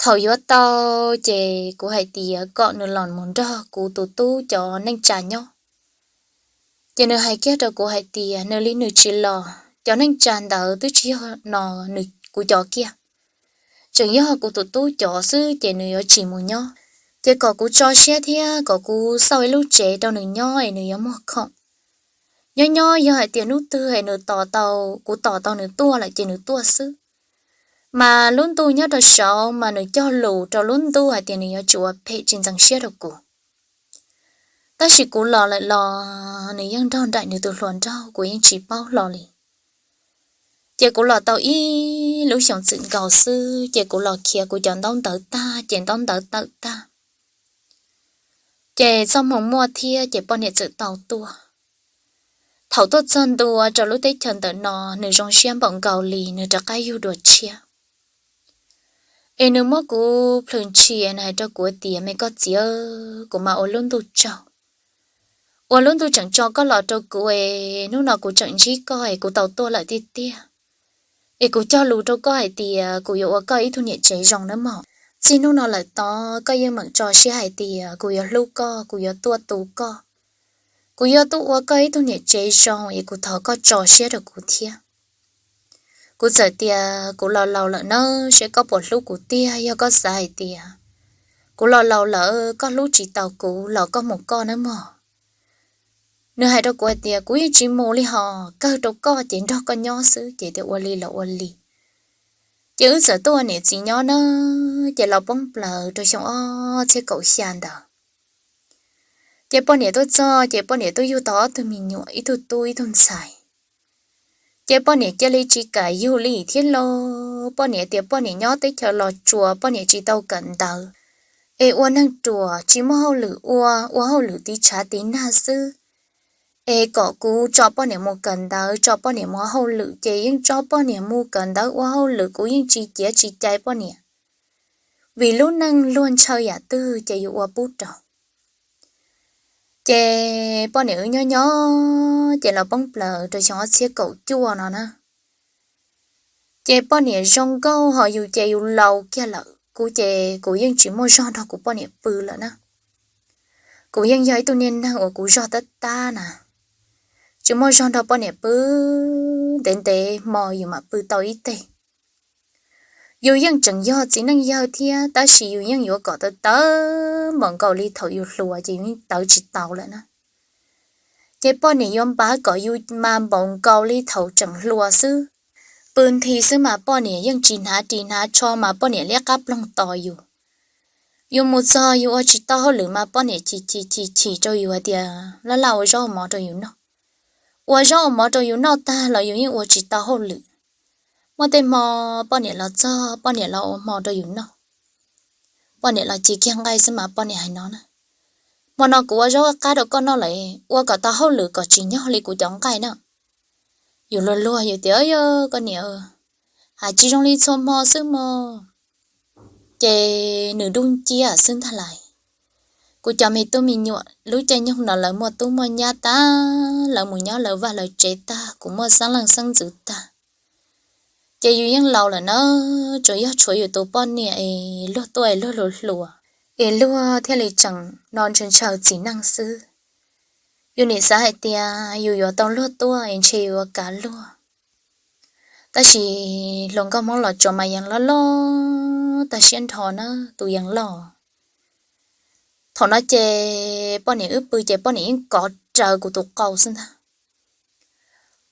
Thaum yuav tau, ces kuv hais tias kom nws los mus nrog kuv tus tub cov neej tsa nyob. Ces nws hais kiag rau kuv hais tias nws li nws tsis los, cov neej tsa ntawd twb tsis yog no nws kuv cov kiag, tseem yog kuv tus tub cov xwb, ces nws yuav tsis mus nyob. Ces kom kuv tso siab thiab kom kuv xauj ib lub tsev rau nws nyob es nws yuav muag khoom. Nyob nyob yog hais tias hnub twg es nws tos tau, kuv tos tau nws tuaj lawm ces nws tuaj xwb. Mas lub ntuj nyob rau saud mas nws cog lus rau lub ntuj hais tias nws yuav tsis ua phem tsis ntxeev siab rau kuv. Tab sis kuv los lawm los nws yeej nrog nraim nws tus hluas nraug, kuv yeej tsis paub hlo li. Ces kuv los tau ib lub xyoos txwm nkaus xwb, ces kuv los khiav kuv cov ntaub ntawv tag, ces ntaub ntawv tawm tag, ces txoj hmoo muaj thiab, ces poj niam txawm tau tuaj. Thaum tuaj txog ntua rau lub teb chaws ntawm no, nws zoo siab npaum nkaus li nws rov qab yug dua tshiab. Es nws muab kuv plhws ntshis, nws hais rau kuv tias, Me koj txiv, kuv mam ua lub ntuj tsaug, ua lub ntuj tseem tso koj los rau kuv es hnub no kuv tseem ntsib koj es kuv tau tuaj lawm tiag tiag. Es kuv cog lus rau koj hais tias kuv yuav ua koj ib tug niam tsev zoo nawb mog. Txij hnub no lawm tod koj yeej meem tso siab hais tias kuv yuav hlub koj, kuv yuav tuaj tu koj, kuv yuav tuaj ua koj ib tug niam tsev zoo, es kuv thov koj tso siab rau kuv thiab. Kuv txawm tias, Kuv los laus lawm nawb, seb koj puas hlub kuv tiag, yog koj xav hais tias kuv los laus lawm koj hlub tsis tau kuv los koj mus koj nawb mog. Nws hais rau kuv hais tias, Kuv yeej tsis mus li hos, kawg rau koj ces nrog koj nyob xwb. Ces tias ua li los ua li. Ces wb txawm tuaj ua niam txiv nyob na, ces los poob plaws rau xyoo ob txhiab kaum xya ntawd. Ces poj niam tuaj txog ces poj niam twb yug tau ob tug me nyuam, ib tug tub ib tug ntxhais. Ces poj niam cia li tsis kam yug li thiab lauj. Poj niam tias poj niam nyob teb chaws Los Tsuas, poj niam tsis tau kawm ntawv, es ua neeg ruam tsis muaj hauj lwm ua, ua hauj lwm tiv tshav tiv nag xwb. Es kom kuv tso poj niam mus kawm ntawv, tso poj niam mus ua hauj lwm, ces yeej tso poj niam mus kawm ntawv ua hauj lwm, kuv yeej tsis ciav tsis cais poj niam, vim lub neej luag ntshaw yam twg ces yus ua pub rau. Ces poj niam wb nyob nyob ces los poob plaws rau xyoo ob txhiab kaum cuaj no na. Ces poj niam zoo nkauj ho yus ces yus laus kiag lawm, kuv ces kuv yeej tsis muaj zog nrog kuv poj niam pw lawm na. Kuv yeej yog ib tug niag neeg uas kuv zog tab tab na, tsis muaj zog nrog poj niam pw, ntev ntev hmo yus mam pw tau ib teg. Yus yeej tseem yog txiv neej yawg thiab, tab sis yus yeej yuav kom tawv tawv npaum nkaus li thaum yus hluas ces yus yeej tawv tsis tau lawm na. Ces poj niam yuav npav kom yus mas npaum nkaus li thaum tseem hluas xwb. Pw nthi xwb mas poj niam yeej tsis hnav ris hnav tsho mas poj niam liab qab ploog tos yus. Yus mus txog yus ua tsis tau hauj lwm mas poj niam chim chim chim chim rau yus hais tias laj laj ua zaub ua mov rau yus noj. Ua zaub ua mov rau yus noj tag los yus yeej ua tsis tau hauj lwm. Muaj tej hmo poj niam los txog poj niam los ua hmo rau yus noj. Poj niam los cia kiag nqaij xwb mas poj niam hais no na, Hmo no kuv ua zaub qab rau koj noj lawm, ua kom tau hauj lwm kom tsim nyog li kuv cov nqaij na. Yus luag luag yus tias, Yog koj niam, hais tsis zoo li txhua hmo xwb mog. Ces nws dub nciab xwb ntag lais. Kuv cov me tub me nyuam lub caij nyoog no lawv muaj tub muaj nyab tag, lawv mus nyob lawv vaj lawv tsev tag, kuv muaj xeeb leej xeeb ntxwv tag. Ces yus yeej laus lawm na, tsuas yog tshuav yus tus poj niam es luag tuaj es luag hluas hluas, es luag thiaj li tseem no ntshaw ntshaw txiv neej xwb. Yus nim xav hais tias yus yuav tau luag tuaj es ntshe yuav kav luag. Tab sis hluas nkauj Hmoob Los Tsuas mas yeej loj loj tag siab nrho na, tus yeej loj. Thaum no ces poj niam wb pw ces poj niam yeej kov rawv kuv tus qau xwb ntag.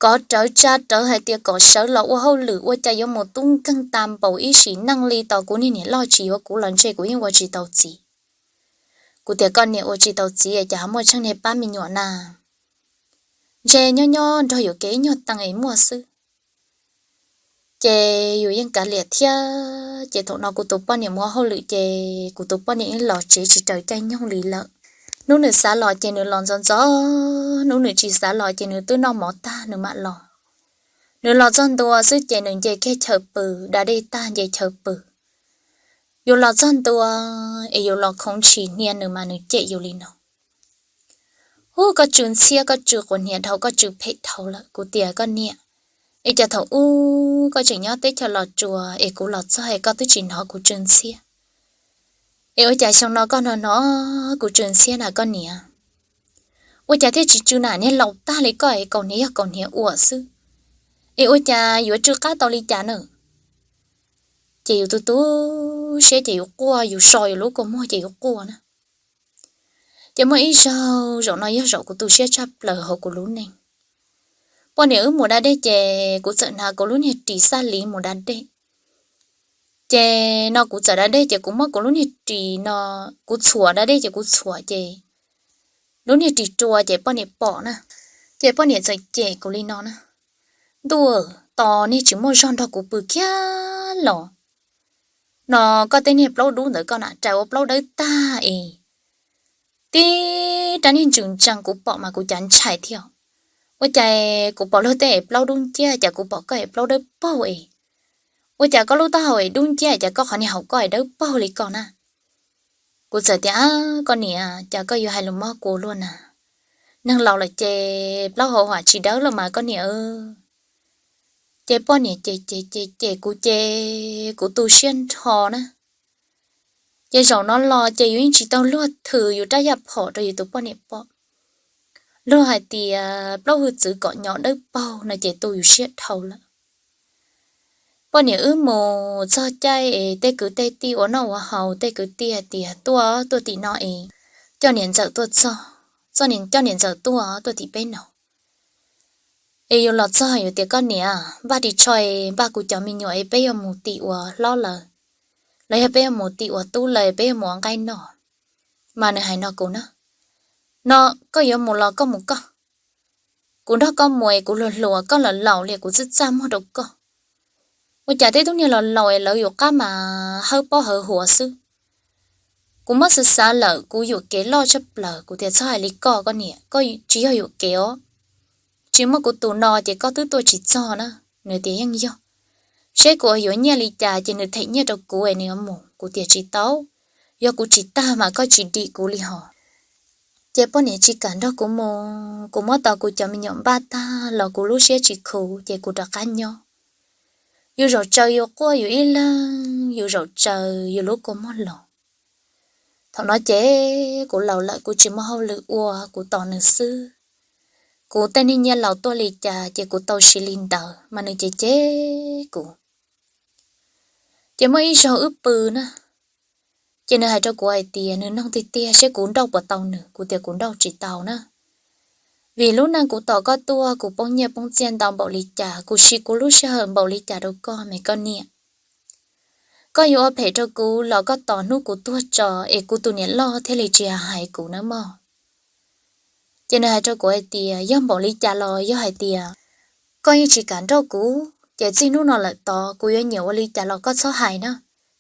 Kov rawv tsa rawv hais tias kom sawv los ua hauj lwm, ua cas yuav mus tub nkeeg tas npaum ib sim neej li, tos kuv niag niam loj tsis yuav kuv los ntshe kuv yeej ua tsis tau txiv. Kuv tias, Koj niam, ua tsis tau txiv cas ho muaj tsheej niag pab me nyuam na? Ntshe nyob nyob nrog yuav kev ib nyuag tees es muaj xwb. Ces yus yeej kav liam thiab. Ces thaum no kuv tus poj niam mus ua hauj lwm ces kuv tus poj niam yeej los tsev tsis raws caij nyoog li lawm. Hnub nws xav los ces nws los ntxov ntxov, hnub nws tsis xav los ces nws twb noj mov tag nws mam los. Nws los txog ntua xwb ces nws nce kiag chaw pw, da dej tag nce chaw pw. Yus los txog ntua es yus los khoov ntshis hnia nws mas nws cem yus li no, Ub, koj tsw ntxhiab, koj tsw quas hniav dhau, koj tsw phem dhau lawm. Kuv tias, Koj niam, es cas thaum ub koj tseem nyob teb chaws Los Tsuas es kuv los txog es koj twb tsis hnov kuv tsw ntxhiab? Es ua cas xyoo no koj no no kuv tsw ntxhiab na koj niam? Ua cas thiaj tsis tsw na, niag laus tag li koj es kaus hniav yog kaus hniav ua xwb, es ua cas yuav tsw qab tau li cas na? Ces yus tu tu siab ces yus quaj, yus so yus lub kua muag ces yus quaj na. Ces muaj ib zaug, zaum no yog zaum kuv tu siab tshaj plaws hauv kuv lub neej. Poj niam wb mus da dej ces kuv txawm hnav kuv lub niag ris xab liv mus da dej. Ces no kuv txawm da dej ces kuv muab kuv lub niag ris no, kuv txhuam da dej ces kuv txhuam ces lub niag ris rua ces poj niam pom na. Ces poj niam txawm cem kuv li no na: Ntuj, tos niag tsis muaj zog nrog kuv pw kiag los, no koj tej niag plaub dub ntawd koj na rais ua plaub dawb tag es tib rab niag ntsws ntsees kuv pom mas kuv cav ntshai thiab. Ua cas kuv pom luag tej es plaub dub nciab, cas kuv pom koj es plaub dawb paug es, ua cas koj lub taub hau es dub nciab, cas koj qhov niag haum koj es dawb paug li koj na? Kuv txawm tias: Koj niam, cas koj yuav hais lus mob kuv luaj na? Neeg laus lawm ces plaub hau hwm tsis dawb los mas koj niam. Ces poj niam ces ces ces ces kuv ces kuv tu siab nrho na. Ces zaum no los ces yus yeej tsis tau luag thwm yus rab yaj phom rau yus tus poj niam pom. Luag hais tias plaub hwj txwv kom nyo dawb paug no ces tu yus siab dhau lawm. Poj niam wb mus txog caij es tej kwv tej tij ua noj ua haus, tej kwv tij hais tias tuaj tuaj tim no es coj niam ntxawm tuaj txog, coj niam ntxawm tuaj tuaj tim peb no. Es yus los txog yus tias koj niam, npaj ris tsho es npaj kuv cov me nyuam es peb yuav mus tim uas hlob lawm, los yog peb yuav mus tim uas tub lawm, peb yuav mus ua nqaij noj. Mas nws hais no kuv na: No koj yuav mus los koj mus koj, kuv nrog koj mus es kuv hluas hluas, koj los laus li kuv txaj txaj muag rau koj. Ua cas tej tub niag los laus es lawv yuav qab mas hawb pob hawb huav xwb. Kuv muab xav xav lawm kuv yuam kev loj tshaj plaws, kuv tias txhob hais li koj, koj niam, koj tsis yog yuam kev os. Tsis muaj kuv tus no ces koj twb tuaj tsis txog na. Nws tias yeej yog, seb kuv yuav nyiaj li cas ces nws them nyiaj rau kuv es nws yuav mus. Kuv tias tsis tau, yog kuv tsis tag mas koj tsis dim kuv li hos. Ces poj niam tsis kam nrog kuv mus, kuv muab tau kuv cov me nyuam npaj tag los kuv lub siab tsis khuv ces kuv rov qab nyob. Yus zaum tsaws yus quaj yus ib leeg, yus zaum tsaws yus lub kua muag los. Thaum no ces kuv laus lawm kuv tsis muaj hauj lwm ua, kuv tos nws xwb. Kuv tej niag nyiaj laus tuaj li cas ces kuv tau siv li ntawd mas nws cem cem kuv. Ces muaj ib zaug wb pw na, ces nws hais rau kuv hais tias nws noog tiag tiag seb kuv nrauj puas tau nws, kuv tias kuv nrauj tsis tau na. Vim lub neej kuv tos koj tuaj kuv poob nyiaj poob txiaj ntau npaum li cas, kuv siv kuv lub sij hawm npaum li cas rau koj me koj niam. Koj yuav ua phem rau kuv los koj tos hnub kuv tuag tso es kuv tus niam loj thiaj li tsis hais kuv nawb mog. Ces nws hais rau kuv hais tias yog npaum li cas los yog hais tias koj yeej tsis kam nrauj kuv ces txij hnub no lawm tod kuv yuav nyiam ua li cas los koj txhob hais na,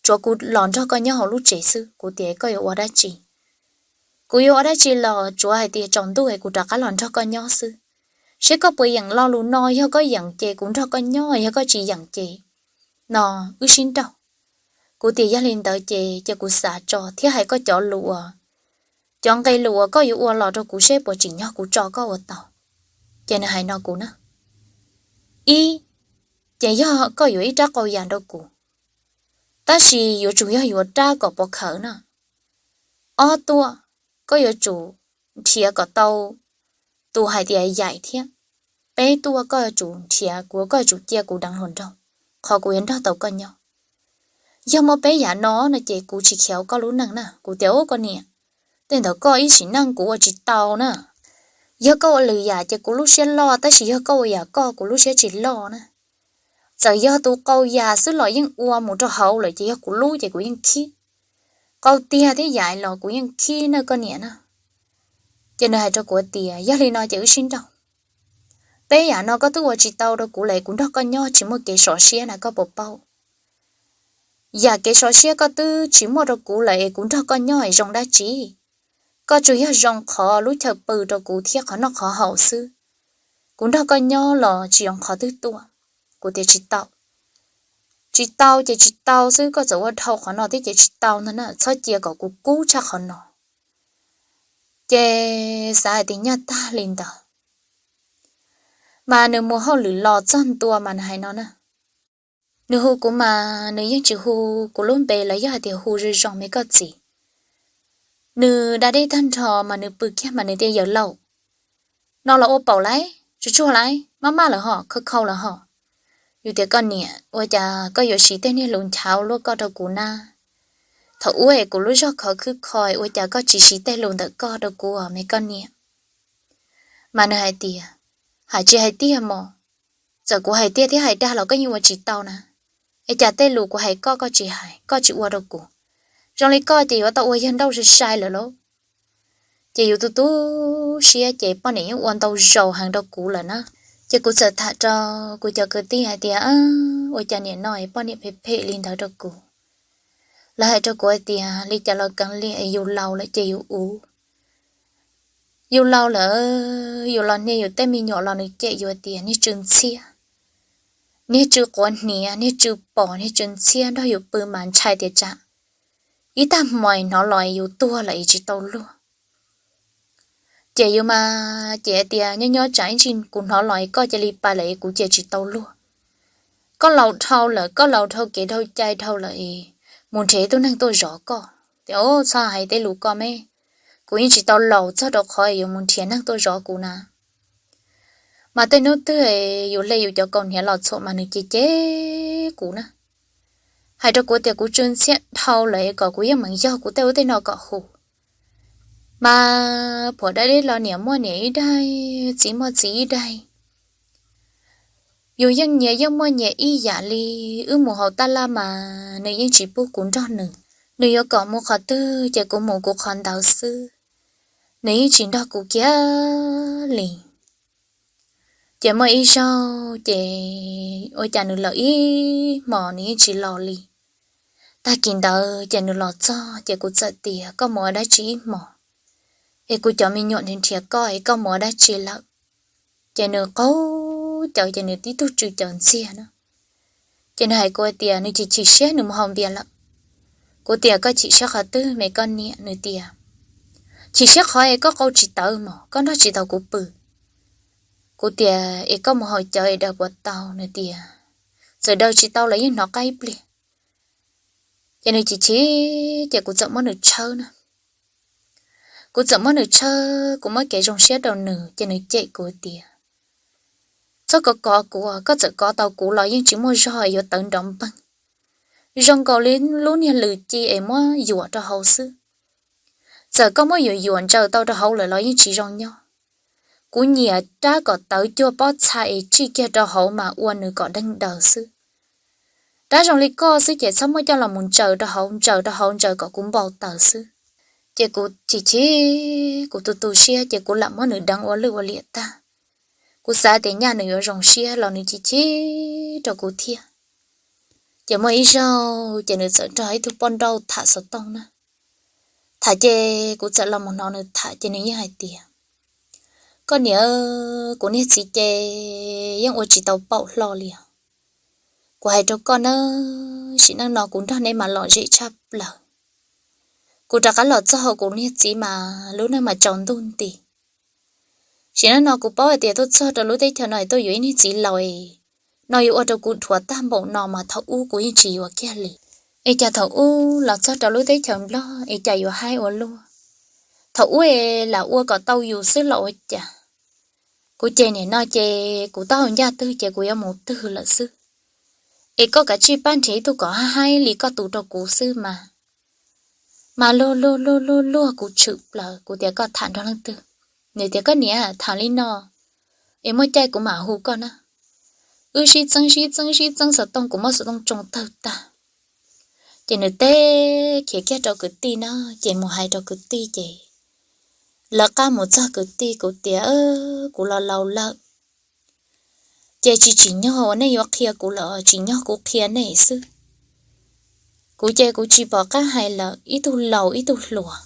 tsuav kuv los nrog koj nyob hauv lub tsev xwb. Kuv tias koj yuav ua dab tsi? Kuv yuav ua dab tsi los tsuav hais tias tsaus ntuj es kuv rov qab los nrog koj nyob xwb. Seb koj puas yeem lo lus no, yog koj yeem ces kuv nrog koj nyob, yog koj tsis yeem ces no wb sib nrauj. Kuv tias yog li ntawd ces cia kuv xav tso thiab hais koj cov lus uas, cov nqe lus uas koj yuav ua los rau kuv seb puas tsim nyog kuv tso koj ua tau. Ces nws hais no kuv na: Ib, ces yog koj yuav ib rab qau yas rau kuv, tab sis yuav tsum yog yuav rab kom pov khawv na. Ob tuaj, koj yuav tsum nrhiav kom tau tus hais tias yaim thiab. Peb tuaj, koj yuav tsum nrhiav kuv, koj yuav tsum cia kuv deev hluas nraug, qhov kuv yuav nrog tau koj nyob. Yog muaj peb yam no no ces kuv tsis khiav koj lub neej na. Kuv tias ub koj niam, tej ntawd koj ib sim neej kuv ua tsis tau na. Yog koj ua lwm yam ces kuv lub siab loj, tab sis yog koj ua yam koj kuv lub siab tsis loj na. Txawm yog tus qau yas xwb los yeej ua mus rau hauv lawm ces yog kuv lub ces kuv yeej khib. Qau tiag thiab yam los kuv yeej khib na koj niam na. Ces nws hais rau kuv tias yog li no ces wb sib nrauj. Peb yam no koj twb ua tsis tau rau kuv lawm, kuv nrog koj nyob tsis muaj kev sov siab na, koj puas paub? Yam kev sov siab koj twb tsis muaj rau kuv lawm es kuv nrog koj nyob es zoo dab tsi? Koj tsuas yog zoo qhov lub chaw pw rau kuv thiab qhov noj qhov haus xwb. Kuv nrog koj nyob los tsis zoo qhov twg tuaj. Kuv tias tsis tau. Tsis tau ces tsis tau xwb, koj txawm ua dhau qhov no thiab ces tsis tau ntag na, txhob cia kom kuv kub tshaj qhov no. Ces xav hais tias nyaj tag li ntawd, mas nws mus hauj lwm los txog ntua mas nws hais no na. Nws hu kuv mas nws yeej tsis hu kuv lub npe los yog hais tias hu zoo zoo me koj txiv. Nws da dej tag nrho mas nws pw kiag mas nws tias, Yawm laus, no los ua paum lawm, tsuag tsuag lawm, maj maj lawm hos, khau khau lawm hos. Yus tias, Koj niam, ua cas koj yuav siv tej niag lus nchav luaj koj rau kuv na? Thaum ub es kuv lub zog khov khwb kho, ua cas koj tsis siv tej lus ntawm koj rau kuv me koj niam? Mas nws hais tias, Hais tsis hais tiag mog, txawm kuv hais tiag thiab hais dag los koj yeej ua tsis tau na. Es cas tej lus kuv hais koj, koj tsis hais, koj tsis ua rau kuv? Zoo li koj ces yuav tau ua yawg nrauj sai sai lawm lauj. Ces yus tu tu siab ces poj niam yeej ua ntau zaus heev rau kuv lawm na. Ces kuv txawm tham rau kuv cov kwv tij hais tias, Ua cas niam no es poj niam phem phem li ntawd rau kuv? Lawv hais rau kuv hais tias, Li cas los keev liam, yus laus lawm ces yus ua, yus laus lawm, yus los hnia yus tej me nyuam los nws cem yus tias niag tsw ntxhiab, niag tsw quav hniav, niag tsw pom, niag tsw ntxhiab, nrog yus pw mas ntshai tias tsam ib tag hmo hnov los yus tuag lawm es tsis tau luag. Ces yus mas ces tias, Nyob nyob tsam ib ntsis kuv hnov los es koj cia li pais lawm es kuv cia tsis tau luag. Koj laus dhau lawm, koj laus dhau kev dhau cai dhau lawm es mus nrhiav ib tug neeg tuaj zov koj. Tias, Txhob hais tej lus koj me, kuv yeej tsis tau laus txog rau qhov yuav mus nrhiav neeg tuaj zov kuv na. Mas tej hnub twg yus hle yus cov kaus hniav los txhuam mas nws cem cem kuv na, hais rau kuv tias kuv tsw ntxhiab dhau lawm es kom kuv yeej meem yog kuv tej ub tej no kom huv. Mas phuam dab deb los niam muaj niam ib daig, txiv muaj txiv ib daig. Yus yeej nyias yeej muaj nyias ib yam li. Wb mus hauv tab laj mas nws yeej tsis pub kuv nrog nws. Nws yuav kom mus qhov twg ces kuv mus kuv qhov ntawd xwb. Nws yeej tsis nrog kuv kiag li. Ces muaj ib zaug ces ua cas nws lawm ib hmos nws yeej tsis los li. Tag kis ntawd ces nws los txog ces kuv txawm tias, Koj mus ua dab tsi ib hmos es kuv cov me nyuam nrhiav koj es koj mus ua dab tsi lawm? Ces nws qaug cawv ces nws tib tug tsw cawv ntxiag na. Ces nws hais kuv tias nws chim chim siab nws mus haus npias lawm. Kuv tias, Koj chim siab qhov twg me koj niam? Nws tias, Chim siab qhov es koj qau tsis tawv mog, koj nrog tsis tau kuv pw. Kuv tias, Es koj mus haus cawv es daws puas tau? Nws tias, Txawm daws tsis tau los yeej hnov qab ib pliag. Ces nws chim chim ces kuv txawm muab nws tshawb na. Kuv txawm muab nws tshawb, kuv muab kev zoo siab rau nws ces nws cem kuv tias, Txhob kov kov kuv, koj txawm kov tau kuv los yeej tsis muaj zog yuav tawv nrov npeeg. Zoo nkaus li lub niag lws ci es muab yuam rau hauv xwb. Txawm koj muab yuam yuam ntsaws tau rau hauv lawm los yeej tsis zoo nyob. Kuv nyiam rab kom tawv cuag pob txha es tsij kiag rau hauv mas ua nws kom deeg daws xwb. Rab zoo li koj xwb ces txhob muab coj los mus ntsaws rau hauv, ntsaws rau hauv ntsaws kom kuv npau taws xwb. Ces kuv chim chim, kuv tu tu siab ces kuv lam muab nws deev ua lwj ua liam tag. Kuv xav tias nyaj nws yuav zoo siab los nws chim chim rau kuv thiab. Ces muaj ib zaug ces nws txawm nrog ib tug poj nrauj tham xov tooj na. Tham ces kuv txawm los mus hnov nws tham ces nws yeej hais tias, Koj niam, kuv niag txiv ces yeej ua tsis tau paum hlo li os. Kuv hais rau koj na, sim neej no kuv nrog neb mas lom zem tshaj plaws. Kuv rov qab los txog hauv kuv niag txiv mas lub neej mas tsaus ntuj nti. Sim neej no kuv paub hais tias tuaj txog rau lub teb chaws no es tuaj yuav ib niag txiv laus es no yuav ua rau kuv dhuav tag npaum no mas thaum ub kuv yeej tsis yuav kiag li. Es cas thaum ub los txog rau lub teb chaws Nplog es cas yuav haib ua luaj? Thaum ub es lam ua kom tau yus xwb los ua cas? Kuv ces nim no ces kuv taub hau ncaj twg ces kuv yuav mus twg lawm xwb. Es koj kav tsij pab nrhiav ib tug kom haib haib li koj tus rau kuv xwb mas. Mas luag luag luag luag luag kuv tshwm plaws, kuv tias, Koj tham nrog leej twg? Nws tias, Koj niam, tham li no es muaj caij kuv mam hu koj na. Wb sib txeeb sib txeeb sib txeeb xov tooj, kuv muab xov tooj tsoo tawg tag. Ces nws teb khiav kiag rau kwv tij na, ces mus hais rau kwv tij ces lawv qab mus txog kwv tij, kuv tias, Kuv los laus lawm ces tsis tsim nyog uas nej yuav qhia kuv lawm, tsim nyog kuv qhia nej xwb. Kuv ces kuv tsis pom qab hais lawm, ib tug laus ib tug hluas,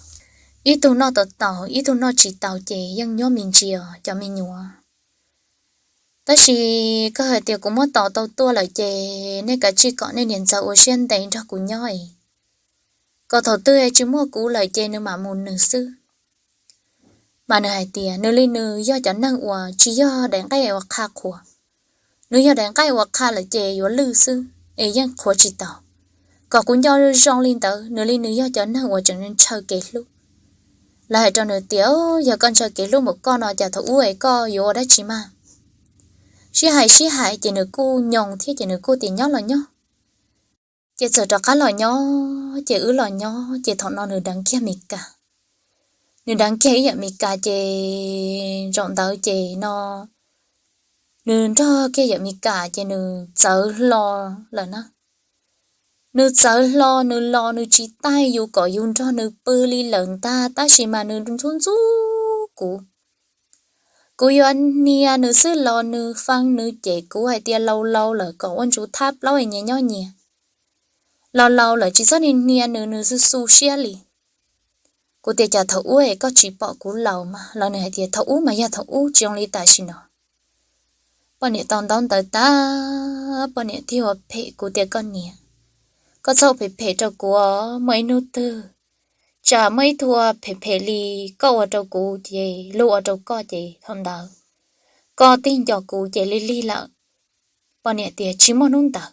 ib tug noj tau taus ib tug noj tsis taus ces yeej nyob me ntsis os cov me nyuam. Tab sis koj hais tias kuv muab tos tau tuaj lawm ces nej kav tsij kom nej niam ntxawm ua siab ntev nrog kuv nyob es kom thaum twg tsis muaj kuv lawm ces nws mam mus nws xwb. Mas nws hais tias nws li nws yog cov neeg uas tsis yog daim nqaij uas qha qhuas, nws yog daim nqaij uas qha lawm ces yuav lwj xwb es yeej qhuav tsis tau. Kom kuv nco zoo li ntawd, nws li nws yog cov neeg uas tseem ntshaw kev hlub. Lawv hais rau nws tias, Yog koj ntshaw kev hlub npaum koj no cas thaum ub es koj yuav ua dab tsi mas? Sib hais sib hais ces nws kuj nyoo thiab ces nws kuj tias nyob los nyob. Ces txawm rov qab los nyob ces wb los nyob ces thaum no nws deev kiag Mes Kas. Nws deev kiag ib yam Mes Kas ces zaum ntawd ces no nws nrog kiag yawm Mes Kas ces nws txawv hlo lawm na. Nws txawv hlo, nws los nws tsis taij yus kom yus nrog nws pw li lawm ntag, tab sis mas nws ntxub ntxub kuv. Kuv yuav hnia nws xwb los nws fee nws cem kuv hais tias laus laus lawm kom ua ntsuj thab plaub nyias nyob nyias. Laus laus lawm tsis txhob hnia nws, nws xu xu siab li. Kuv tias cas thaum ub es koj tsis pom kuv laus mas? Los nws hais tias thaum ub mas yog thaum ub, tsis zoo li tam sim no. Poj niam tau ntaub ntawv tag, poj niam thiaj ua phem. Kuv tias koj niam, koj txhob phem phem rau kuv, muaj ib hnub twg tsam muaj ib tug phem phem li koj ua rau kuv ces luag ua rau koj ces thaum ntawd koj tig nco kuv ces lig lig lawm. Poj niam tias tsis muaj hnub ntawd.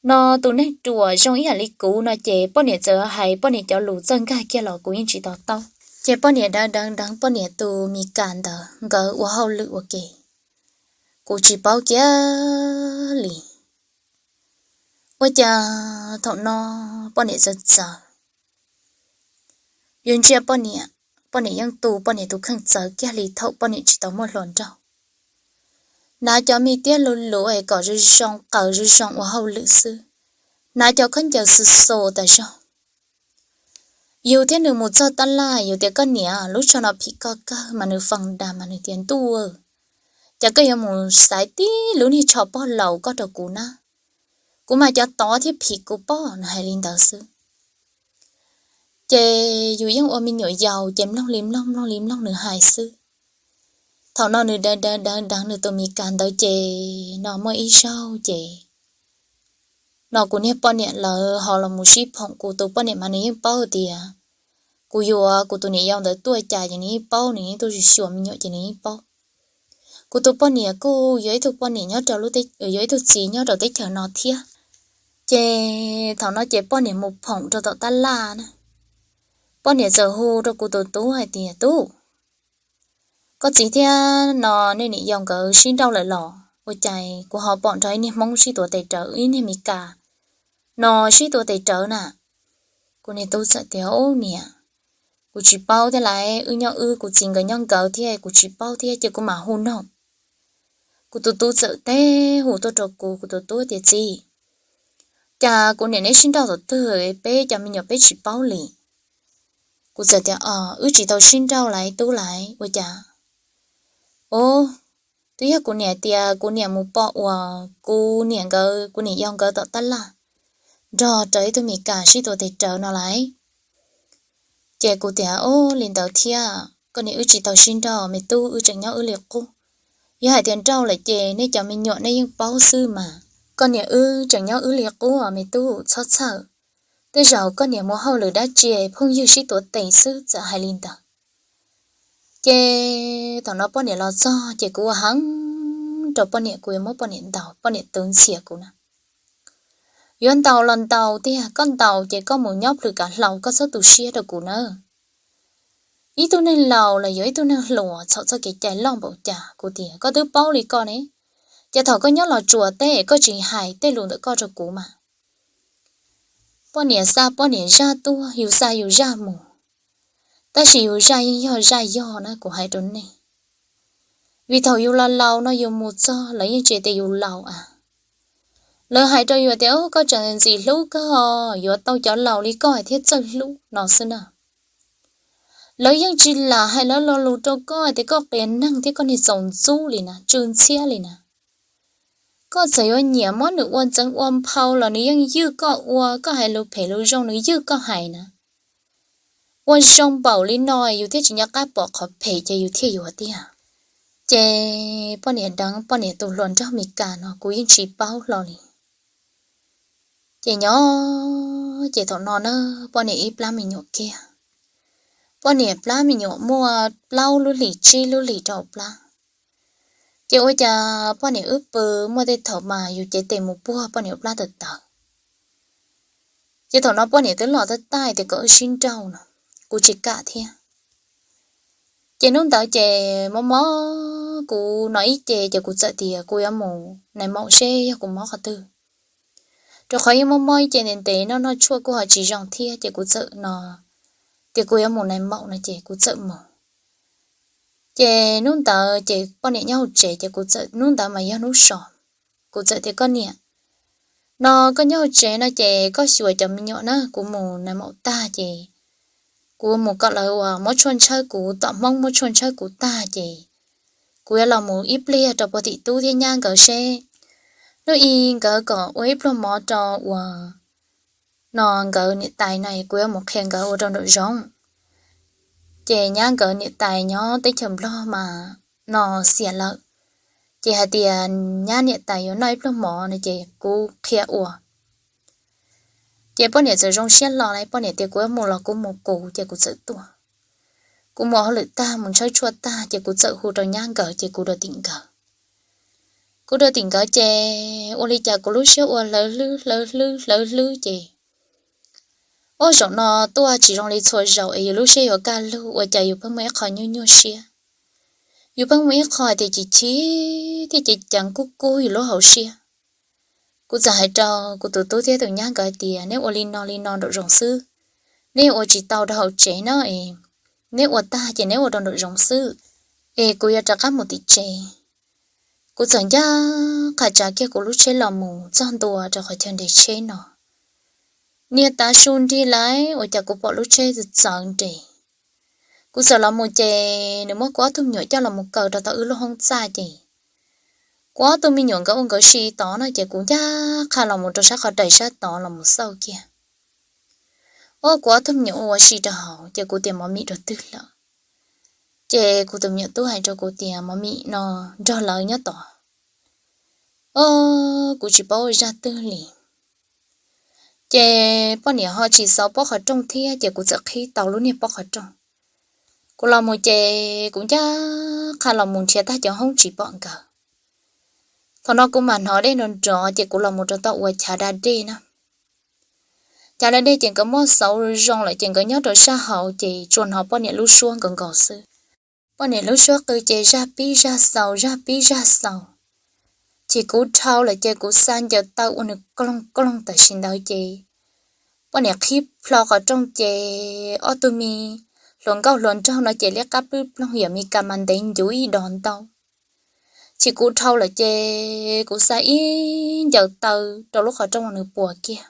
No tus neeg ruam zoo ib yam li kuv no ces poj niam txawm hais poj niam cov lus txawj nkag kiag los kuv yeej tsis to taub. Ces poj niam deev deev deev poj niam tus Mes Kas ntawd nkawd ua hauj lwm ua ke, kuv tsis paub kiag li. Ua cas thaum no poj niam txawm txawv. Yuav ntsia poj niam, poj niam yeej tu poj niam tus kheej txawv kiag li thaum poj niam tsis tau muaj hluas nraug. Hnav cov me tiab luv luv es kom zoo zoo qaws zoo zoo ua hauj lwm xwb, hnav cov khaub ncaws xu xu tas zog. Yus thiab nws mus txog tab laj, yus tias koj niam, lub tsho no phim koj kawg mas nws fee das mas nws tias ntuj, cas koj yuav mus xaiv tib lub niag tsho pog laus koj rau kuv na, kuv mas cov tod thiaj phim kuv pob, nws hais li ntawd xwb. Ces yus yeej ua me nyuam yaus ces mloog li mloog mloog li mloog nws hais xwb. Thaum no nws deev deev deev deev nws tus Mes Kas ntawd ces no muaj ib zaug ces no kuv niag poj niam lawv ho los mus sib phoom, kuv tus poj niam mas nws yeej paub tias kuv yuav kuv tus niam yau ntawd tuaj cas ces nws yeej paub, nws yeej tuaj xyuas me nyuam ces nws yeej paub. Kuv tus poj niam kuj yuav ib tug poj niam nyob rau lub, yuav ib tug txiv nyob rau teb chaws no thiab. Ces thaum no ces poj niam mus phoom rau tom tab laj na, poj niam txawm hu rau kuv tus tub hais tias tub, koj txiv thiab no nej niam yau nkawd sib nrauj lawm los? Ua cas kuv ho pom nrog ib niag Hmoob sib tuav tes rawv, ib niag Mes Kas no sib tuav tes rawv na. Kuv niag tub txawm tias ub niam, kuv tsis paub thiab lauj, wb nyob wb, kuv txiv nkawd nyob nkawd thiab, kuv tsis paub thiab ces kuv mam hu noog. Kuv tus tub txawm teb hu tuaj rau kuv, kuv tus tub tias txiv, cas kuv niam neb sib nrauj thaum twg peb cov me nyuam peb tsis paub li? Kuv txawm tias o, wb tsis tau sib nrauj lauj tub lauj. Ua cas? Ub, twb yog kuv niam tias kuv niam mus pom uas kuv niam nkawd, kuv niam yau nkawd tom tab laj nrog rau ib tug Mes Kas sib tuav tes rawv no lauj. Ces kuv tias ub, li ntawd thiab koj niam, wb tsis tau sib nrauj me tub, wb tseem nyob wb li qub. Yog hais tias nrauj lawm ces nej cov me nyuam nej yeej paub xwb mas. Koj niam, wb tseem nyob wb li qub me tub, txhob txhawj. Tej zaum koj niam mus hauj lwm dab tsi phooj ywg sib tuav tes xwb, txawm hais li ntawd. Ces thaum no poj niam los txog ces kuv ua heev rau poj niam, kuv yuav muab poj niam ntaus, poj niam twv ntxhias kuv na. Yuav ntaus los ntaus tiag, koj ntaus ces koj mus nyob plhws kav hlau, koj txhob tu siab rau kuv nawb. Ib tug neeg laus los yuav ib tug neeg hluas, txhaum txoj kev cai loj npaum cas. Kuv tias koj twb paub li koj ne, ces thaum koj nyob Los Tsuas teb koj tsis hais tej lus ntawm koj rau kuv mas. Poj niam xa poj niam zaj tuaj, yus xa yus zaj mus, tab sis yus zaj yeej yog zaj yog na, kuv hais rau nej. Vim thaum yus laus laus no yus mus txog lawv yeej tsis tias yus laus a. Lawv hais rau yus tias koj tseem ntxim hlub kawg, yuav tau cov laus li koj thiaj txawj hlub no xwb na. Lawv yeej tsis lam hais lawv lo lus rau koj tias koj qias neeg thiab koj niag txaus ntxub li na, tsw ntxhiab li na. Koj txawm yuav nyiam muab nws ua ntxeev ua nphau los nws yeej ywj koj ua, koj hais lus phem lus zoo nws ywj koj hais na. Ua zoo npaum li no yus thiaj tsis nco qab pom qhov phem ces yus thiaj yuav tiag. Ces poj niam deev poj niam tus hluas nraug Mes Kas no kuv yeej tsis paub hlo li. Ces nyob ces thaum no na, poj niam ib plab me nyuam kiag. Poj niam plab me nyuam muaj plaub lub hlis tsib lub hlis rau plab. Ces ua cas poj niam wb pw, muaj tej thaum mas yus cev tes mus puag poj niam plab tawv tawv. Ces thaum no poj niam twb los tab tais tias kom wb sib nrauj no, kuv tsis kam thiab. Ces hnub ntawd ces mob mob kuv no ib ce ces kuv txawm tias kuv yuav mus nais maum seb yog kuv mob qhov twg, rau qhov yeej mob mob ib ce ntev ntev, noj noj tshuaj kuj ho tsis zoo thiab, ces kuv txawm no tias kuv yuav mus nais maum no ces kuv txawm mus. Ces hnub ntawd ces poj niam nyob hauv tsev ces kuv txawm, hnub ntawd mas yog hnub so, kuv txawm tias koj niam, no koj nyob hauv tsev no ces koj xyuas cov me nyuam na, kuv mus nais maum tag ces kuv mus kom lawv uas muab tshuaj ntshawb kuv, tom hmoob muab tshuaj ntshawb kuv tag ces kuv yuav los mus ib pliag rau puag tim tub thiab nyab nkawd seb hnub i nkawd kom ua ib pluag mov rau uas no nkawd niam tais no, kuv yuav mus qhia nkawd ua rau nraum zoov. Ces nyab nkawd niam tais nyob teb chaws Nplog mas no xiam lawm, ces hais tias nyab niam tais yuav noj ib pluag mov no ces kuv qhia ua. Ces poj niam txawm zoo siab los lawm, poj niam tias kuv yuav mus los kuv mus kuv, ces kuv txawm tuaj. Kuv mus hauj lwm tag mus ntshawb tshuaj tag ces kuv txawm hu rau nyab nkawd ces kuv dua tim nkawd. Kuv dua tim nkawd ces ua li cas kuv lub siab ua hlawv hlwb hlawv hlwb hlawv hlwb ces ob zaum no tuaj tsis zoo li txhua zaus es yus lub siab yuav kaj lug, ua cas yus pheej muaj ib qho nyuaj nyuaj siab. Yus pheej muaj ib qho hais tias chim chim thiab cev ceev kub kub yus lub hauv siab. Kuv txawm hais rau kuv tus tub thiab tus nyab nkawd hais tias neb ua li no li no nraum zoov xwb, neb ua tsis tau rau hauv tsev na es, neb ua tag ces neb ua rau nraum zoov xwb, es kuv yuav rov qab mus tim tsev. Kuv txawm ncaj qha tsav kiag kuv lub tsheb los mus txog ntua rau qhov chaw nres tsheb no, niag tav su nrig lawm ua cas kuv pom lub tsheb txawv nres. Kuv txawm los mus ces nws muab kuv ob tug me nyuam coj los mus kaw rau tom wb lub hoob txaj ces kuv ob tug me nyuam nkawd ua nkawd si tod no ces kuv ncaj qha los mus rau sab qhov rais sab tod los mus xauj kiag. Ob, kuv ob tug me nyuam ua ua si rau hauv ces kuv tias mov mim rau twg lawm. Ces kuv tus me nyuam tub hais rau kuv tias mov mim no nrog lawv nyob tod. Ob, kuv tsis paub ua zaj twg li. Ces poj niam ho tsis xauv pob qhov rooj thiab ces kuv txawm qhib tau lub niag pob qhov rooj. Kuv los mus ces kuv ncaj qha los mus nrhiav tag cov hoob tsis pom nkawd. Thaum no kuv mam hnov dej nrov nrov ces kuv los mus rau tom uas chav da dej na. Chav da dej ces nkawd muab xauv zoo lawm ces nkawd nyob rau sab hauv ces tsuas hnov poj niam lub suab nkaus nkaus xwb. Poj niam lub suab qw ces zaj pib zaj xaus zaj pib zaj xaus. Ces kuv dhau lawm ces kuv xa ncaws taw ua nws kloog kloog tam sim ntawd ces poj niam qhib plho qhov rooj ces ob tug me hluas nkauj hluas nraug no ces liab qab pwb ploog, yawm Mes Kas mas ntev ncuv ib dos ntau. Ces kuv dhau lawm ces kuv xa ib ncaws taw rau lub qhov rooj uas nws puas kiag.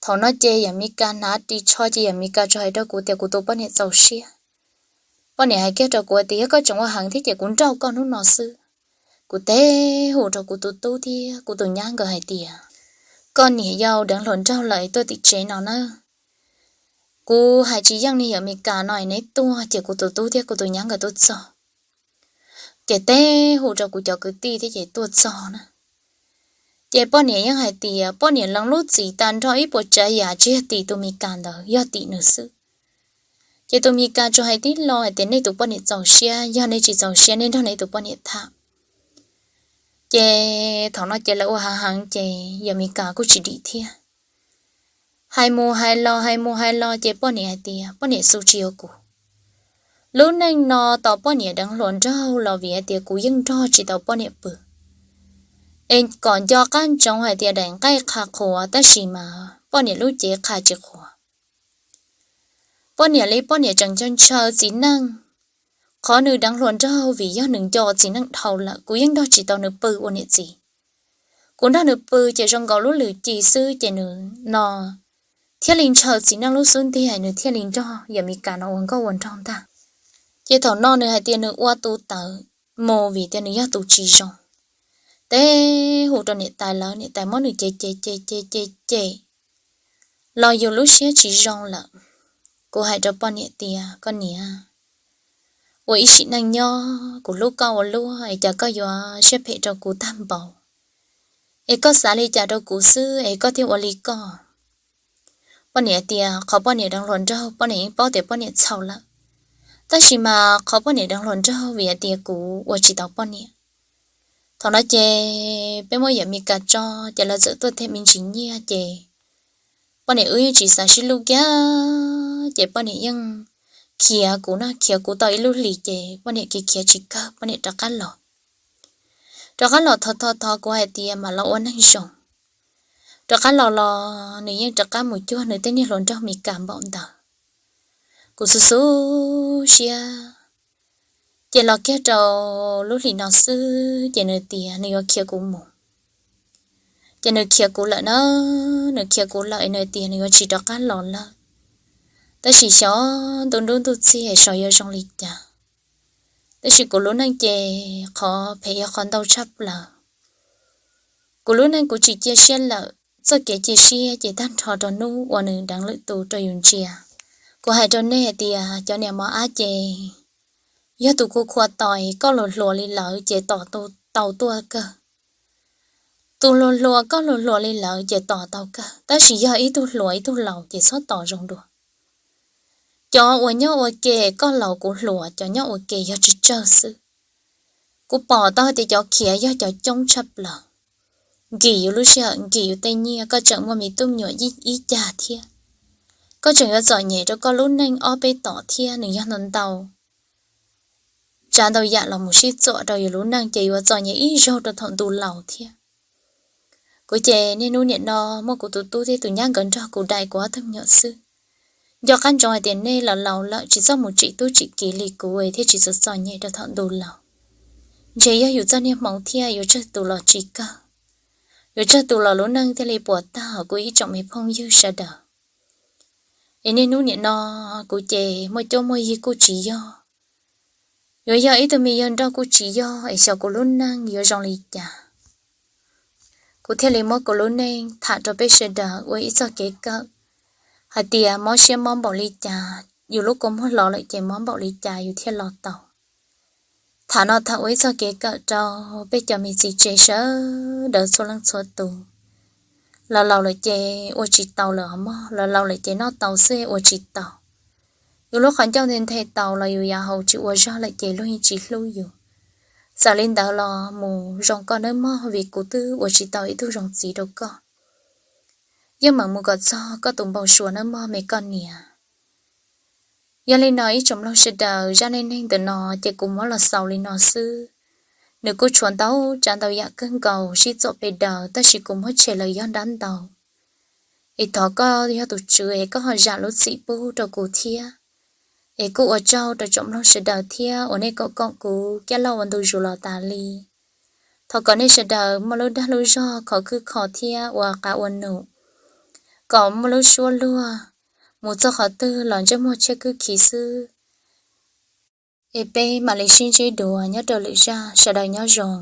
Thaum no ces yawm Mes Kas hnav ris tsho ces yawm Mes Kas tsuas hais rau kuv tias kuv tus poj niam txaus siab. Poj niam hais kiag rau kuv tias yog koj tseem ua heev thiab ces kuv nrauj koj hnub no xwb. Kuv teb hu rau kuv tus tub thiab kuv tus nyab nkawd hais tias koj niam yau deev hluas nraug lawm tuaj tim tsev no na. Kuv hais tsis yeej li, yawm Mes Kas no neb tuaj ces kuv tus tub thiab kuv tus nyab nkawd tuaj txog. Ces teb hu rau kuv cov kwv tij thiab ces tuaj txog na. Ces poj niam yeej hais tias poj niam lees lub txim tas nrho ib puas tsav yam tsis yog tim tus Mes Kas ntawd, yog tim nws xwb. Ces tus Mes Kas tsuas hais tib lo hais tias nej tus poj niam txaus siab, yog nej tsis txaus siab nej nrog nej tus poj niam tham. Ces thaum no ces lawv ua heev heev ces yawm Mes Kas kuj tsis dim thiab. Hais mus hais los hais mus hais los ces poj niam hais tias poj niam xu tsis yuav kuv. Lub neej no tos poj niam deev hluas nraug los vim hais tias kuv yeej nrog tsis tau poj niam pw. Es kom nco qab ntsoov hais tias daim nqaij qha qhuav tab sis mas poj niam lub cev qha tsis qhuav. Poj niam li poj niam tseem ntshaw ntshaw txiv neej. Qhov nws deev hluas nraug vim yog nws nco txiv neej dhau lawm, kuv yeej nrog tsis tau nws pw ua niam txiv. Kuv nrog nws pw ces zoo nkaus lub lwm ci xwb ces nws no thiaj li ntshaw txiv neej lub xub ntiag, nws thiaj li nrog yawm Mes Kas no ua nkauj ua nraug ntag. Ces thaum no nws hais tias nws ua tus tawv mus vim tias nws yog tus tsis zoo. Teb hu rau niam tais lawv, niam tais muab nws cem cem cem cem cem cem los yus lub siab tsis zoo lawm. Kuv hais rau poj niam tias koj niam, ua ib sim neej nyob kuv hlub koj ua luaj es cas koj yuav siab phem rau kuv tag npaum, es koj xav li cas rau kuv xwb es koj thiaj ua li koj. Poj niam tias qhov poj niam deev hluas nraug poj niam yeej paub tias poj niam txhaum lawm, tab sis mas qhov poj niam deev hluas nraug vim hais tias kuv ua tsis tau poj niam. Thaum no ces peb muab yawm Mes Kas tso, ces lawv txawm tuaj them me ntsis nyiaj ces poj niam wb yeej tsis xav sib hlub kiag, ces poj niam yeej khiav kuv na, khiav kuv tau ib lub hlis ces poj niam khiav khiav tsis kawg, poj niam rov qab los. Rov qab los thov thov thov kuv hais tias mam los ua neej zoo. Rov qab los los nws yeej rov qab mus cuag nws tej niag hluas nraug Mis Kas npaum ntawd. Kuv xub xub siab, ces los kiag rau lub hlis no xwb ces nws tias nws yuav khiav kuv mus. Ces nws khiav kuv lawm na, nws khiav kuv lawm es nws tias nws yuav tsis rov qab los lawm. Tab sis xyov ntu nruab ntuj txig es xyov yuav zoo li cas. Tab sis kuv lub neej ces qhov phem yog qhov ntau tshaj plaws. Kuv lub neej kuv tsis cia siab lawm, txoj kev cia siab ces tag nrho rau hnub uas nws deev lwm tus rau yus ntsia. Kuv hais rau nej hais tias cov niam mos ab ces yog tus kua khuam tos koj hluas hluas li lawm ces tos tau tuaj kawg. Tus hluas hluas koj hluas hluas li lawm ces tos tau kawg, tab sis yog ib tug hluas ib tug laus ces txhob tos zoo dua. Cov uas nyob ua ke koj laus kuv hluas, cov nyob ua ke yog tsawg tsawg xwb. Kuv pom tau hais tias cov khiav yog cov coob tshaj plaws. Nkim yus lub sij hawm, nkim yus tej nyiaj, koj tseem muaj me tub me nyuam ib cag thiab. Koj tseem yuav txom nyem rau koj lub neej ob peb tom thiab, nws yog ntau ntau tsav ntau yam los mus sib txuam rau yus lub neej ces yuav txom nyem ib zaug rau thaum ntu laus thiab. Kuv ces niaj hnub nim no muaj kuv tus tub thiab tus nyab nkawd nrog kuv daim kuv ob tug me nyuam xwb. Nco qab ntsoov hais tias nej los laus lawm tsis txhob mus tsim tub tsim kiv li kuv thiaj tsis txom txom nyem rau thaum ntu laus. Ntshe yog yus txoj niag hmoov thiab yuav tsawg tus los tsis kawg, yuav tsawg tus los lub neej thiaj li puas tag kuv ib tsoom me phooj ywg sawv daws. Es niaj hnub nim no kuv ces muaj cuab muaj yig kuj tsis yog, yuav yog ib tug me yawg nrauj kuj tsis yog, es xyov kuv lub neej yuav zoo li cas. Kuv thiaj li muab kuv lub neej tham rau peb sawv daws ua ib txoj kev kawm hais tias mob siab mob npaum li cas, yus lub kua muag los lawm ces mob npaum li cas yus thiaj los tau. Tham no tham ua ib txoj kev kawm rau peb cov me txiv tsev sawv daws txhua leej txhua tus. Los laus lawm ces ua tsis tau lawm os mog, los laus lawm ces noj tau xwb ua tsis tau. Yus lub qhov ncauj nthe nthe tau los yus yav hauv tsis ua zog lawm ces luag yeej tsis hlub yus. Txawm li ntawd los mus zoo koj nawb mog, vim kuv twb ua tsis tau ib tug zoo txiv rau koj. Yeej meem mus kom txog koj tus npau suav nawb mog me koj niam. Yog li no ib tsoom mloog sawv daws, zaj neej neeg ntawm no ces kuv muab los xaus li no xwb. Nws kuj tshuav ntau tsav ntau yam kawg nkaus sib txom pes daws, tab sis kuv muab tshem lawm yog nrab ntau. Es thov koj yog tus tswv es koj ho zam lub txim pub rau kuv thiab. Es kuj ua tsaug rau tsoom mloog sawv daws thiab uas nej koom koom kuv caj loj ua ntu zus los tas li. Thov kom nej sawv daws muaj lub dag lub zog khov khwb kho thiab ua qab ua num, kom muaj lub suab luag mus txog qhov twg los ntsej muag tshiab khwb khi xwb. Es peb mam li sib ntsib dua nyob rau lwm zaj, sawv daws nyob zoo.